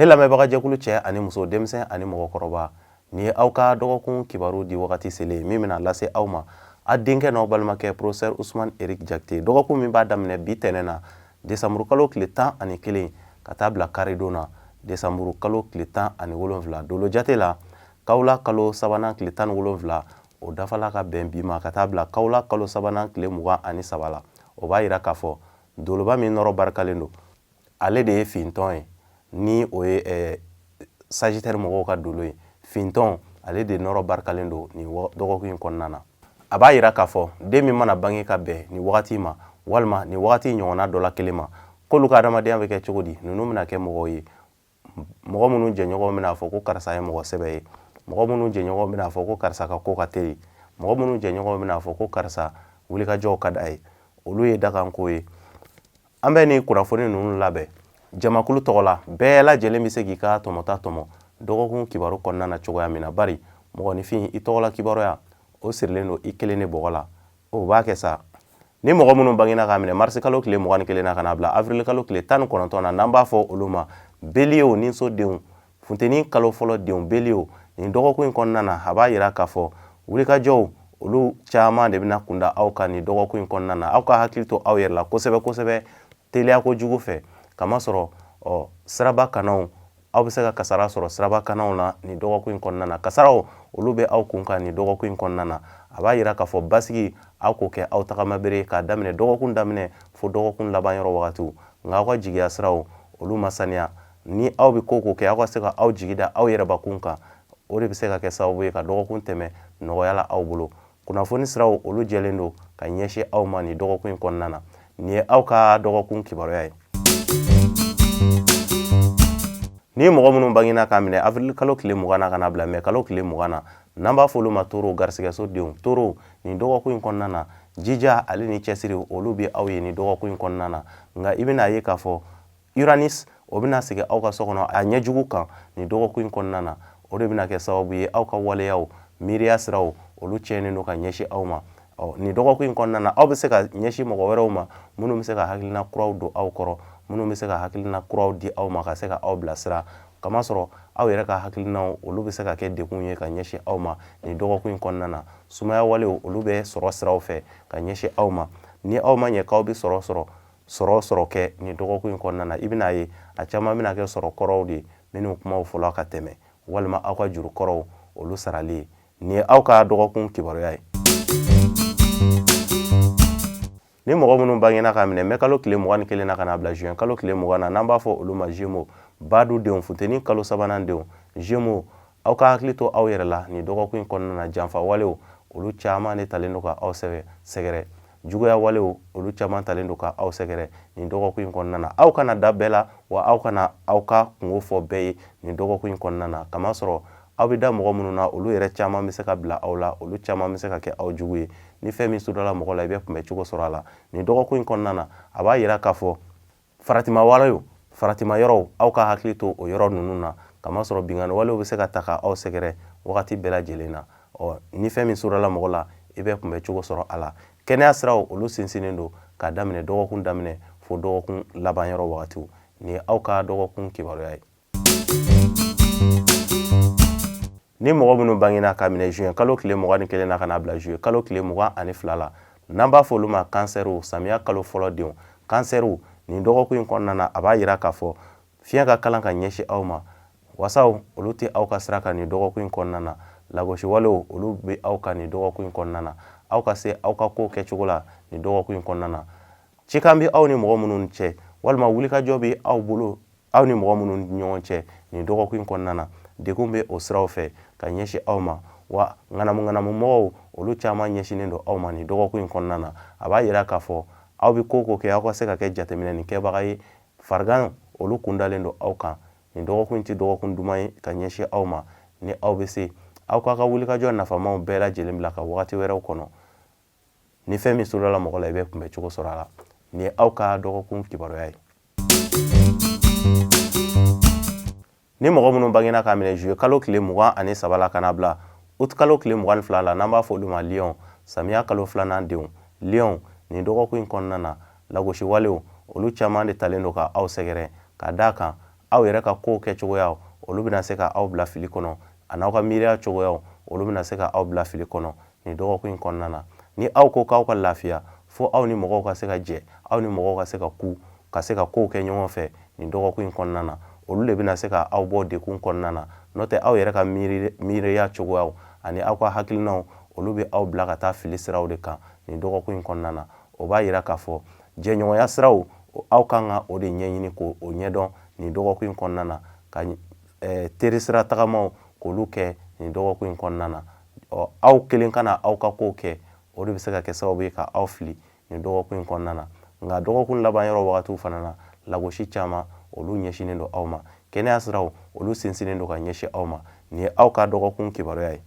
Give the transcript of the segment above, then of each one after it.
Ne lamɛnbagajɛkulu cɛ ani muso, denmisɛn ani mɔgɔkɔrɔba, nin ye aw ka dɔgɔkun kibaru di wagati selen min bɛna lase aw ma a denkɛ n'aw balimakɛ professeur Usumani Eric Jakite. Dɔgɔkun min b'a daminɛ bi tɛnɛn na, desanburu kalo tile 11, ka taa bila karidon na, desanburu kalo tile 17. Dolo jate la, kawula kalo sabanan tile 17, o dafala ka bɛn bi ma ka taa bila kawula kalo sabanan tile 23 la. O b'a yira k'a fɔ doloba min nɔrɔ barikalen don, ale de ye fintɔn ye, ni o ye sagittaire mɔgɔw ka dolo ye. Fintɔn, ale de nɔrɔ barikalen don nin dɔgɔkun in kɔnɔna na. A b'a yira k'a fɔ den min mana bange ka bɛn nin wagati ma walima nin wagati ɲɔgɔnna dɔ la kelen ma, k'olu ka adamadenya bɛ kɛ cogo di? Ninnu bɛna kɛ mɔgɔw ye, mɔgɔ minnu jɛɲɔgɔn bɛna fɔ ko karisa ye mɔgɔ sɛbɛ ye, mɔgɔ minnu jɛɲɔgɔn bɛna fɔ ko karisa ka ko ka teli, mɔgɔ minnu jɛɲɔgɔn bɛna fɔ ko karisa wulikajɔw ka d'a ye. Olu ye dakanko ye. An bɛ nin kunnafoni ninnu labɛn jamakulu tɔgɔ la. Bɛɛ lajɛlen bɛ se k'i ka tɔmɔta tɔmɔ dɔgɔkun kibaru kɔnɔna na cogoya min na, bari mɔgɔninfin, i tɔgɔla kibaruya, o sirilen don i kelen de bɔgɔ la. O b'a kɛ sa. Ni mɔgɔ minnu bangena k'a minɛ marisi kalo tile 21 na ka n'a bila avril kalo tile 19 na, n'an b'a fɔ olu ma bélier, ninso denw, funteni kalo fɔlɔ denw, bélier, nin dɔgɔkun in kɔnɔna na, a b'a yira k'a fɔ wulikajɔw, olu caman de bɛna kunda aw kan nin dɔgɔkun in kɔnɔna na. Aw ka hakili to aw yɛrɛ la kosɛbɛ kosɛbɛ teliya kojugu fɛ, kamasɔrɔ ɔ siraba kanaw, aw bɛ se ka kasara sɔrɔ siraba kanaw na nin dɔgɔkun in kɔnɔna na. Kasaraw, olu bɛ aw kun kan nin dɔgɔkun in kɔnɔna na. A b'a yira k'a fɔ basigi, aw k'o kɛ aw tagamabere k'a daminɛ dɔgɔkun daminɛ fo dɔgɔkun laban yɔrɔ wagatiw. Nka aw ka jigiya siraw, olu ma saniya. Ni aw bɛ ko ko kɛ, aw ka se ka aw jigi da aw yɛrɛbakun kan, o de bɛ se ka kɛ sababu ye ka dɔgɔkun tɛmɛ nɔgɔya la aw bolo. Kunnafoni siraw, olu jɛlen don ka ɲɛsin aw ma nin dɔgɔkun in kɔnɔna na. Nin ye aw ka dɔgɔkun kibaruya ye. Ni mɔgɔ minnu bangena k'a minɛ avril kalo tile 20 na ka na bila mɛ kalo tile 20 na, n'an b'a fɔ olu ma toro, garisigɛso denw, toro, nin dɔgɔkun in kɔnɔna na, jija ale ni cɛsiri, olu bɛ aw ye nin dɔgɔkun in kɔnɔna na. Nka i bɛna ye k'a fɔ Uranus, o bɛna sigi aw ka so kɔnɔ a ɲɛjugu kan nin dɔgɔkun in kɔnɔna na. O de bɛna kɛ sababu ye aw ka waleyaw, miiriya siraw, olu tiɲɛnen don ka ɲɛsin aw ma. Ɔ nin dɔgɔkun in kɔnɔna na, aw bɛ se ka ɲɛsin mɔgɔ wɛrɛw ma minnu bɛ se ka hakilina kuraw don aw kɔrɔ, minnu bɛ se ka hakilina kuraw di aw ma ka se ka aw bilasira, kamasɔrɔ aw yɛrɛ ka hakilinaw, olu bɛ se ka kɛ degun ye ka ɲɛsin aw ma nin dɔgɔkun in kɔnɔna na. Sumaya walew, olu bɛ sɔrɔ siraw fɛ ka ɲɛsin aw ma. Ni aw ma ɲɛ k'aw bɛ sɔrɔ kɛ nin dɔgɔkun in kɔnɔna na, i bɛna ye a caman bɛna kɛ sɔrɔ kɔrɔw de ye minnu kumaw fɔla ka tɛmɛ, walima aw ka juru kɔrɔw, olu sarali ye. Nin ye aw ka dɔgɔkun kibaruya ye. Ni mɔgɔ minnu bangena k'a minɛ mɛ kalo tile 21 na ka n'a bila juin kalo tile 20 na, n'an b'a fɔ olu ma Gémeaux, badu denw, funteni kalo sabanan denw, Gémeaux, aw ka hakili to aw yɛrɛ la nin dɔgɔkun in kɔnɔna na. Janfa walew, olu caman de talen don ka aw sɛgɛrɛ. Juguya walew, olu caman talen don ka aw sɛgɛrɛ nin dɔgɔkun in kɔnɔna na. Aw kana da bɛɛ la, wa aw kana aw ka kungo fɔ bɛɛ ye nin dɔgɔkun in kɔnɔna na, kamasɔrɔ aw bɛ da mɔgɔ minnu na, olu yɛrɛ caman bɛ se ka bila aw la, olu caman bɛ se ka kɛ aw jugu ye. Ni fɛn min sudala mɔgɔ la, i bɛ kunbɛ cogo sɔrɔ a la. Nin dɔgɔkun in kɔnɔna na, a b'a yira k'a fɔ faratima walew, faratima yɔrɔw, aw ka hakili to o yɔrɔ ninnu na, kamasɔrɔ binkanni walew bɛ se ka ta ka aw sɛgɛrɛ wagati bɛɛ lajɛlen na. Ɔ ni fɛn min surala mɔgɔ la, i bɛ kunbɛ cogo sɔrɔ a la. Kɛnɛya siraw, olu sinsinnen don k'a daminɛ dɔgɔkun daminɛ fo dɔgɔkun laban yɔrɔ wagatiw. Nin ye aw ka dɔgɔkun kibaruya ye. Ni mɔgɔ minnu bangena ka minɛ juin kalo tile 21 na ka n'a bila juillet kalo tile 22 la, n'an b'a fɔ olu ma kansɛriw, samiya kalo fɔlɔ denw, kansɛriw, nin dɔgɔkun in kɔnɔna na, a b'a yira k'a fɔ fiɲɛ ka kalan ka ɲɛsin aw ma. Wasaw, olu tɛ aw ka sira kan nin dɔgɔkun in kɔnɔna na. Lagosiwalew, olu bɛ aw kan nin dɔgɔkun in kɔnɔna na. Aw ka se aw ka kow kɛcogo la nin dɔgɔkun in kɔnɔna na. Cikan bɛ aw ni mɔgɔ minnu cɛ, walima wulikajɔ bɛ aw bolo aw ni mɔgɔ minnu ni ɲɔgɔn cɛ nin dɔgɔkun in kɔnɔna na, degun bɛ o siraw fɛ ka ɲɛsin aw ma. Wa ŋanamu ŋanamu mɔgɔw, olu caman ɲɛsinnen don aw ma nin dɔgɔkun in kɔnɔna na. A b'a yira k'a fɔ aw bɛ ko ko kɛ, aw ka se ka kɛ jateminɛni kɛbaga ye. Farigan, olu kundalen don aw kan. Nin dɔgɔkun in tɛ dɔgɔkun duman ye ka ɲɛsin aw ma. Ni aw bɛ se, aw k'a ka wulikajɔ nafamaw bɛɛ lajɛlen bila ka wagati wɛrɛw kɔnɔ. Ni fɛn min surala mɔgɔ la, i bɛ kunbɛ cogo sɔrɔ a la. Nin ye aw ka dɔgɔkun kibaruya ye. Ni mɔgɔ minnu bangena k'a minɛ juillet kalo tile 23 la ka n'a bila août kalo tile 22 la, n'an b'a fɔ olu ma lion, samiya kalo filanan denw, lion, nin dɔgɔkun in kɔnɔna na, lagosi walew, olu caman de talen don ka aw sɛgɛrɛ, ka d'a kan Aw yɛrɛ ka kow kɛcogoyaw, olu bɛna se ka aw bila fili kɔnɔ, an'aw ka miiriya cogoyaw, olu bɛna se ka aw bila fili kɔnɔ nin dɔgɔkun in kɔnɔna na. Ni aw ko k'aw ka lafiya, fo aw ni mɔgɔw ka se ka jɛ, aw ni mɔgɔw ka se ka ku, ka se ka kow kɛ ɲɔgɔn fɛ nin dɔgɔkun in kɔnɔna na. Olu de bɛna se ka aw bɔ degun kɔnɔna na. N'o tɛ, aw yɛrɛ ka miiriya cogoyaw ani aw ka hakilinaw, olu bɛ aw bila ka taa fili siraw de kan nin dɔgɔkun in kɔnɔna na. O b'a yira k'a fɔ jɛɲɔgɔnya siraw, aw kan ka o de ɲɛɲini k'o ɲɛdɔn nin dɔgɔkun in kɔnɔna na, ka terisira tagamaw k'olu kɛ nin dɔgɔkun in kɔnɔna na. Ɔ, aw kelen kana aw ka kow kɛ, o de bɛ se ka kɛ sababu ye ka aw fili nin dɔgɔkun in kɔnɔna na. Nka dɔgɔkun laban yɔrɔ wagatiw fana na, lagosi caman, olu ɲɛsinnen don aw ma. Kɛnɛya siraw, olu sinsinnen don ka ɲɛsin aw ma. Nin ye aw ka dɔgɔkun kibaruya ye.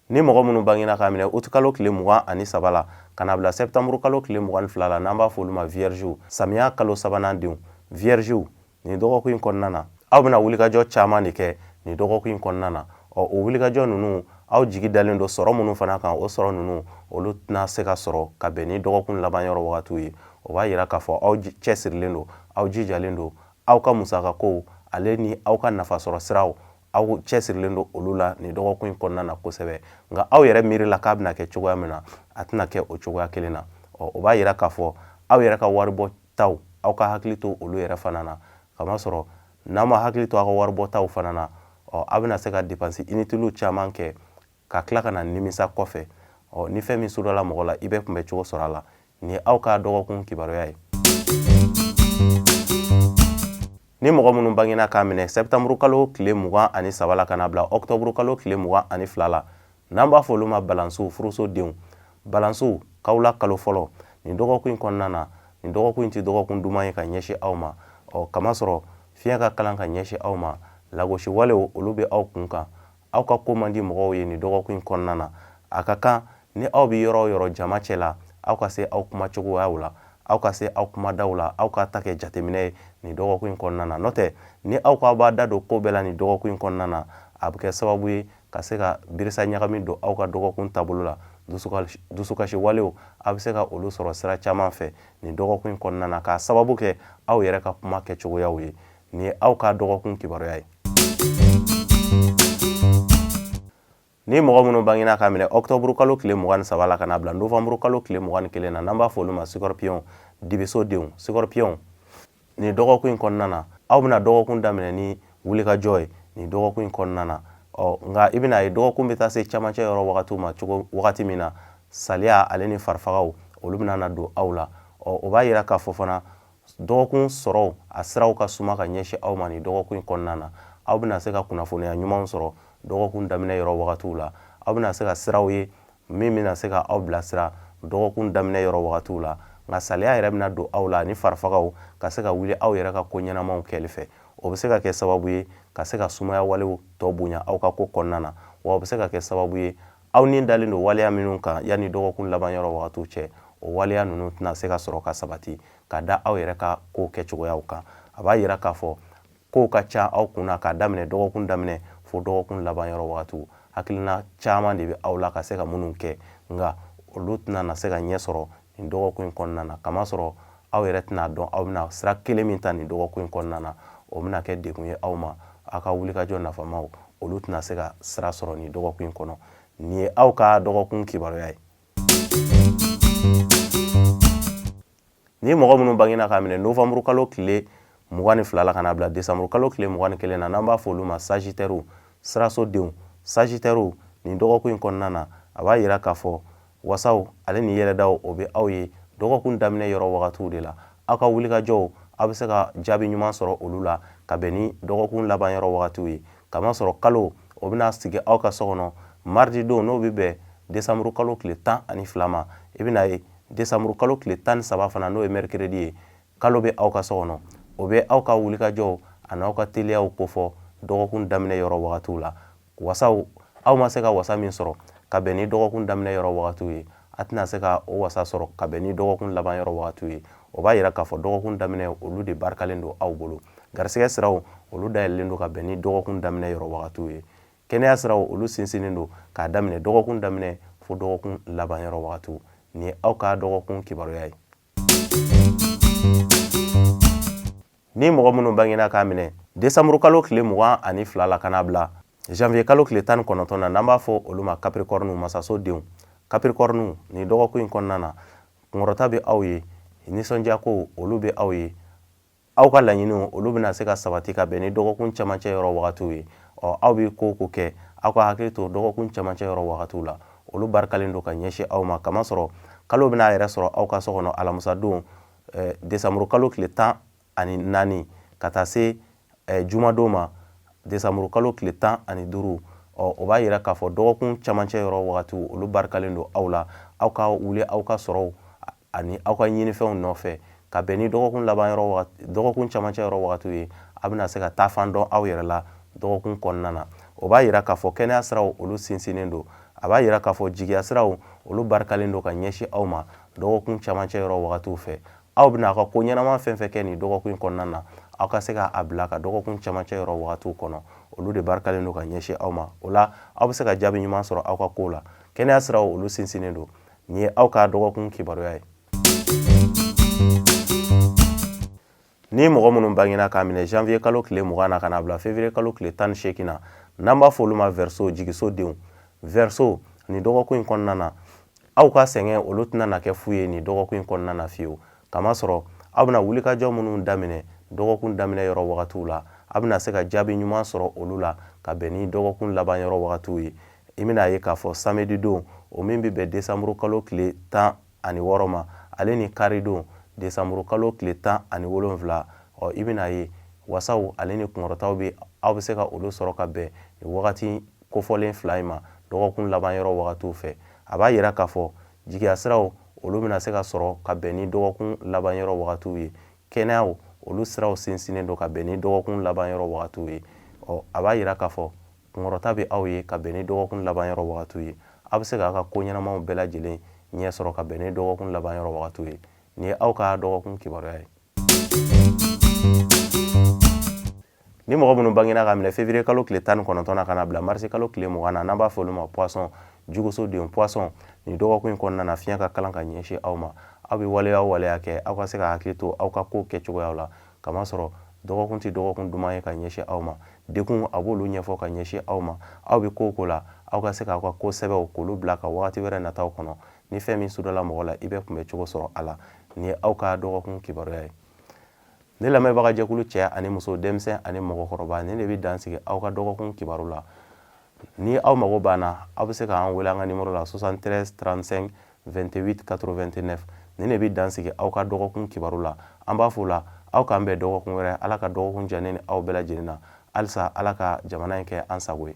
Ni mɔgɔ minnu bangena k'a minɛ utikalo tile 23 la ka na bila sɛptanburu kalo tile 22 la, n'an b'a fɔ olu ma viergew, samiya kalo sabanan denw, viergew, nin dɔgɔkun in kɔnɔna na, aw bɛna wulikajɔ caman de kɛ nin dɔgɔkun in kɔnɔna na. Ɔ, o wulikajɔ ninnu, aw jigi dalen don sɔrɔ minnu fana kan, o sɔrɔ ninnu, olu tɛna se ka sɔrɔ ka bɛn ni dɔgɔkun laban yɔrɔ wagatiw ye. O b'a yira k'a fɔ aw cɛsirilen don, aw jijalen don, aw ka musakakow ale ni aw ka nafasɔrɔ siraw, aw cɛsirilen don olu la nin dɔgɔkun in kɔnɔna na kosɛbɛ. Nka aw yɛrɛ miiri la k'a bɛna kɛ cogoya min na, a tɛna kɛ o cogoya kelen na. Ɔ, o b'a yira k'a fɔ aw yɛrɛ ka waribɔtaw, aw ka hakili to olu yɛrɛ fana na, kamasɔrɔ n'aw ma hakili to aw ka waribɔtaw fana na, ɔ, aw bɛna se ka dépense inutile caman kɛ ka tila ka na nimisa kɔfɛ. Ɔ, ni fɛn min sudala mɔgɔ la, i bɛ kunbɛ cogo sɔrɔ a la. Nin ye aw ka dɔgɔkun kibaruya ye. Ni mɔgɔ minnu bangena k'a minɛ sɛptanburu kalo tile 23 la ka na bila ɔkutɔburu kalo tile 22 la, n'an b'a fɔ olu ma balansiw, furuso denw, balansiw, kawula kalo fɔlɔ, nin dɔgɔkun in kɔnɔna na, nin dɔgɔkun in tɛ dɔgɔkun duman ye ka ɲɛsin aw ma. Ɔ, kamasɔrɔ fiɲɛ ka kalan ka ɲɛsin aw ma, lagosi walew, olu bɛ aw kun kan. Aw ka ko man di mɔgɔw ye nin dɔgɔkun in kɔnɔna na. A ka kan ni aw bɛ yɔrɔ o yɔrɔ jama cɛ la, aw ka se aw kuma cogoyaw la, aw ka se aw kumadaw la, aw ka ta kɛ jateminɛ ye nin dɔgɔkun in kɔnɔna na. N'o tɛ, ni aw ko aw b'a da don ko bɛɛ la nin dɔgɔkun in kɔnɔna na, a bɛ kɛ sababu ye ka se ka birisa ɲagami don aw ka dɔgɔkun taabolo la. Dusukasi walew, aw bɛ se ka olu sɔrɔ sira caman fɛ nin dɔgɔkun in kɔnɔna na, k'a sababu kɛ aw yɛrɛ ka kuma kɛcogoyaw ye. Nin ye aw ka dɔgɔkun kibaruya ye. Ni mɔgɔ minnu bangena k'a minɛ ɔkutɔburu kalo tile 23 la ka na bila novanburu kalo tile 21 na, n'an b'a fɔ olu ma scorpion, dibiso denw, scorpion, nin dɔgɔkun in kɔnɔna na, aw bɛna dɔgɔkun daminɛ ni wulikajɔ ye nin dɔgɔkun in kɔnɔna na. Ɔ, nka i bɛna ye dɔgɔkun bɛ taa se camancɛ yɔrɔ wagatiw ma cogo wagati min na, saliya ale ni farifagaw, olu bɛna na don aw la. Ɔ, o b'a yira k'a fɔ fana dɔgɔkun sɔrɔw a siraw ka suma ka ɲɛsin aw ma nin dɔgɔkun in kɔnɔna na. Aw bɛna se ka kunnafoniya ɲumanw sɔrɔ dɔgɔkun daminɛ yɔrɔ wagatiw la. Aw bɛna se ka siraw ye min bɛna se ka aw bilasira dɔgɔkun daminɛ yɔrɔ wagatiw la. Nka saliya yɛrɛ bɛna don aw la ani farifagaw ka se ka wuli aw yɛrɛ ka ko ɲɛnamaw kɛli fɛ. O bɛ se ka kɛ sababu ye ka se ka sumaya walew tɔ bonya aw ka ko kɔnɔna na, wa o bɛ se ka kɛ sababu ye aw ni dalen don waleya minnu kan yanni dɔgɔkun laban yɔrɔ wagatiw cɛ, o waleya ninnu tɛna se ka sɔrɔ ka sabati ka da aw yɛrɛ ka kow kɛcogoyaw kan. A b'a yira k'a fɔ kow ka ca aw kun na k'a daminɛ dɔgɔkun daminɛ fo dɔgɔkun laban yɔrɔ wagatiw. Hakilina caman de bɛ aw la ka se ka minnu kɛ, nka olu tɛna na se ka ɲɛ sɔrɔ nin dɔgɔkun in kɔnɔna na, kamasɔrɔ aw yɛrɛ tɛna dɔn aw bɛna sira kelen min ta nin dɔgɔkun in kɔnɔna na, o bɛna kɛ degun ye aw ma. Aw ka wulikajɔ nafamaw, olu tɛna se ka sira sɔrɔ nin dɔgɔkun in kɔnɔ. Nin ye aw ka dɔgɔkun kibaruya ye. Ni mɔgɔ minnu bangena k'a minɛ novanburu kalo tile 22 la ka na bila desanburu kalo tile 21 na, n'an b'a fɔ olu ma sagitɛriw, siraso denw, sagitɛriw, nin dɔgɔkun in kɔnɔna na, a b'a yira k'a fɔ wasaw ale ni yɛlɛdaw, o bɛ aw ye dɔgɔkun daminɛ yɔrɔ wagatiw de la. Aw ka wulikajɔw, aw bɛ se ka jaabi ɲuman sɔrɔ olu la ka bɛn ni dɔgɔkun laban yɔrɔ wagatiw ye, kamasɔrɔ kalo o bɛna sigi aw ka so kɔnɔ mardi don, n'o bɛ bɛn desanburu kalo tile 12 ma. I bɛna ye desanburu kalo tile 13 fana, n'o ye mercredi ye, kalo bɛ aw ka so kɔnɔ. O bɛ aw ka wulikajɔw an'aw ka teliyaw kofɔ dɔgɔkun daminɛ yɔrɔ wagatiw la. Wasaw, aw ma se ka wasa min sɔrɔ ka bɛn ni dɔgɔkun daminɛ yɔrɔ wagatiw ye, a tɛna se ka o wasa sɔrɔ ka bɛn ni dɔgɔkun laban yɔrɔ wagatiw ye. O b'a yira k'a fɔ dɔgɔkun daminɛ, olu de barikalen don aw bolo. Garisɛgɛ siraw, olu dayɛlɛlen don ka bɛn ni dɔgɔkun daminɛ yɔrɔ wagatiw ye. Kɛnɛya siraw, olu sinsinnen don k'a daminɛ dɔgɔkun daminɛ fo dɔgɔkun laban yɔrɔ wagatiw. Nin ye aw ka dɔgɔkun kibaruya ye. Ni mɔgɔ minnu bangena k'a minɛ desanburu kalo tile 22 la ka n'a bila janvier kalo tile 19 na, n'an b'a fɔ olu ma capricorne, masaso denw. Capricorne, nin dɔgɔkun in kɔnɔna na, kunkɔrɔta bɛ aw ye, nisɔndiya ko olu bɛ aw ye, aw ka laɲiniw olu bɛna se ka sabati ka bɛn ni dɔgɔkun camancɛ yɔrɔ wagatiw ye. Ɔ, aw bɛ ko o ko kɛ, aw ka hakili to dɔgɔkun camancɛ yɔrɔ wagatiw la, olu barikalen don ka ɲɛsin aw ma. Kamasɔrɔ kalo bɛna a yɛrɛ sɔrɔ aw ka so kɔnɔ alamusadon desanburu kalo tile 14 ka taa se jumadon ma desanburu kalo tile 15. Ɔ, o b'a yira k'a fɔ dɔgɔkun camancɛ yɔrɔ wagatiw olu barikalen don aw la, aw ka wuli aw ka sɔrɔw ani aw ka ɲinifɛnw nɔfɛ ka bɛn ni dɔgɔkun laban yɔrɔ wagati, dɔgɔkun camancɛ yɔrɔ wagatiw ye. A bɛna se ka taafan dɔn aw yɛrɛ la dɔgɔkun kɔnɔna na. O b'a yira k'a fɔ kɛnɛya siraw olu sinsinnen don. A b'a yira k'a fɔ jigiya siraw olu barikalen don ka ɲɛsin aw ma dɔgɔkun camancɛ yɔrɔ wagatiw fɛ. Aw bɛna aw ka ko ɲɛnama fɛn fɛn kɛ nin dɔgɔkun in kɔnɔna na, aw ka se k'a bila ka dɔgɔkun camancɛ yɔrɔ wagatiw kɔnɔ, olu de barikalen don ka ɲɛsin aw ma. O la aw bɛ se ka jaabi ɲuman sɔrɔ aw ka kow la. Kɛnɛya siraw olu sinsinnen don. Nin ye aw ka dɔgɔkun kibaruya ye. Ni mɔgɔ minnu bangena k'a minɛ janvier kalo tile 20 na ka n'a bila février kalo tile 18 na, n'an b'a fɔ olu ma Verseau, jigiso denw. Verseau, nin dɔgɔkun in kɔnɔna na, aw ka sɛgɛn olu tɛna na kɛ fu ye nin dɔgɔkun in kɔnɔna na fiyewu. Kamasɔrɔ aw bɛna wulikajɔ minnu daminɛ dɔgɔkun daminɛ yɔrɔ wagatiw la, aw bɛna se ka jaabi ɲuman sɔrɔ olu la ka bɛn ni dɔgɔkun laban yɔrɔ wagatiw ye. I bɛna ye k'a fɔ samedi don, o min bɛ bɛn desanburu kalo tile 16 ma, ale ni kari don desanburu kalo tile 17, ɔ, i bɛna ye wasaw ale ni kunkɔrɔtaw bɛ, aw bɛ se ka olu sɔrɔ ka bɛn nin wagati kofɔlen fila in ma dɔgɔkun laban yɔrɔ wagatiw fɛ. A b'a yira k'a fɔ jigiya siraw olu bɛna se ka sɔrɔ ka bɛn ni dɔgɔkun laban yɔrɔ wagatiw ye. Kɛnɛyaw olu siraw sinsinnen don ka bɛn ni dɔgɔkun laban yɔrɔ wagatiw ye. Ɔ, a b'a yira k'a fɔ kunkɔrɔta bɛ aw ye ka bɛn ni dɔgɔkun laban yɔrɔ wagatiw ye. Aw bɛ se k'aw ka ko ɲɛnamaw bɛɛ lajɛlen ɲɛ sɔrɔ ka bɛn ni dɔgɔkun laban yɔrɔ wagatiw ye. Nin ye aw ka dɔgɔkun kibaruya ye. Ni mɔgɔ minnu bangena ka minɛ février kalo tile 19 na ka na bila marisi kalo tile 20 na, n'an b'a fɔ olu ma poisson, juguso den. Poisson, nin dɔgɔkun in kɔnɔna na, fiɲɛ ka kalan ka ɲɛsin aw ma. Aw bɛ waleya o waleya kɛ, aw ka se ka hakili to aw ka ko kɛcogoyaw la, kamasɔrɔ dɔgɔkun tɛ dɔgɔkun duman ye ka ɲɛsin aw ma. Degun a b'olu ɲɛfɔ ka ɲɛsin aw ma. Aw bɛ ko o ko la, aw ka se k'aw ka ko sɛbɛw k'olu bila ka wagati wɛrɛ nataw kɔnɔ. Ni fɛn min sudala mɔgɔ la, i bɛ kunbɛ cogo sɔrɔ a la. Nin ye aw ka dɔgɔkun kibaruya ye. Ne lamɛnbagajɛkulu cɛ ani muso, denmisɛn ani mɔgɔkɔrɔba, nin de bɛ dan sigi aw ka dɔgɔkun kibaru la. Ni aw mago b'an na, aw bɛ se k'an wele an ka nimoro la 73 35 28 89. Nin de bɛ dan sigi aw ka dɔgɔkun kibaru la. An b'a fɔ la aw k'an bɛn dɔgɔkun wɛrɛ. Ala ka dɔgɔkun diya ne ni aw bɛɛ lajɛlen na. Halisa Ala ka jamana in kɛ an sago ye.